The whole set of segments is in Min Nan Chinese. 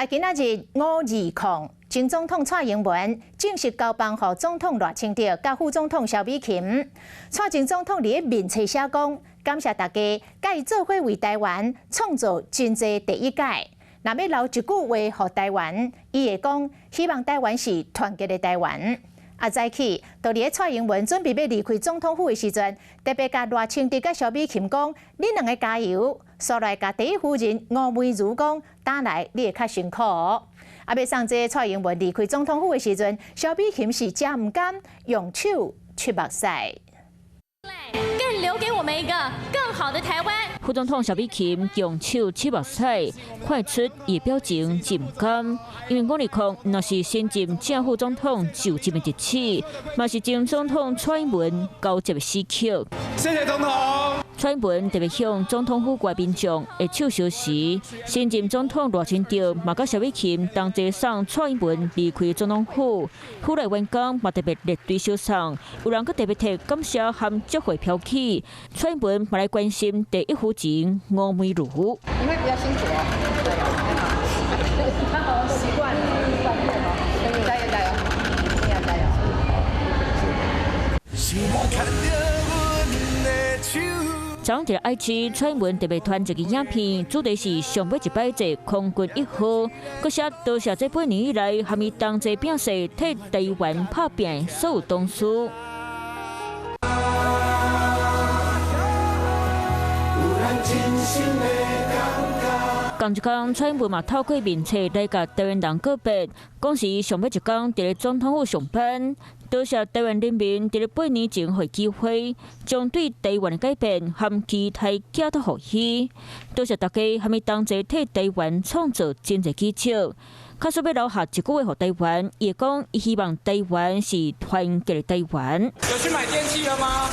來今仔日520，前總統蔡英文正式交棒予總統賴清德佮副總統蕭美琴。蔡前總統佇咧面冊寫講，感謝大家佮伊做伙為台灣創造真濟第一屆。若欲留一句話予台灣，伊會講希望台灣是團結的台灣。啊，早起，佇咧蔡英文準備欲離開總統府的時陣，特別共賴清德佮蕭美琴講：恁兩个加油！煞來共第一夫人吳妤如講：轉來你會較辛苦。啊，欲送這蔡英文離開總統府的時陣，蕭美琴是誠毋甘，用手拭目屎。更留給我們一個更好的台灣。副總統蕭美琴用手拭目屎，看出伊表情真毋甘，因為520若是新任正副總統就職的日子，嘛是前總統蔡英文交接的時刻。謝謝總統。蔡英文特別向總統府外民眾握手時，新任總統賴清德嘛佮蕭美琴同齊送蔡英文離開總統府，府內員工嘛特別列隊相送，有人閣特別提感謝和祝賀飄起。蔡英文嘛來關心第一夫人吳妤如。你會比較辛苦哦。對啊，還好，習慣了，加油加油，你要加油。昨昏佇 IG，蔡英文特別傳一个影片，主題是上尾一擺坐空軍一號，閣寫多謝這8年以來，和伊同齊拼勢替台灣拍拚所有同事。仝一工，蔡英文嘛透過面冊來共台灣人告別，講是伊上尾一工佇咧總統府上班，多謝台灣人民佇咧8年前予伊機會，將對台灣的改變和期待寄託予伊。多謝大家和伊同齊替台灣創造真濟奇蹟。假使欲留下一句話予台灣，伊會講伊希望台灣是團結的台灣。有去買電器了嗎？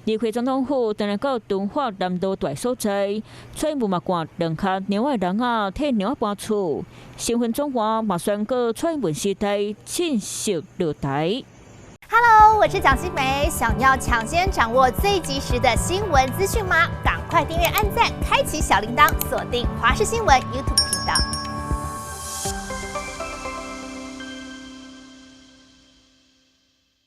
離開總統府，轉來到敦化南路大所在，蔡英文嘛掛兩跤貓仔籠仔，替貓仔搬厝。身份轉換嘛宣告蔡英文時代正式落台。 Hello，我是蔣新梅，想要搶先掌握最及時的新聞資訊嗎？趕快訂閱、按讚、開啟小鈴鐺，鎖定華視新聞 YouTube 頻道。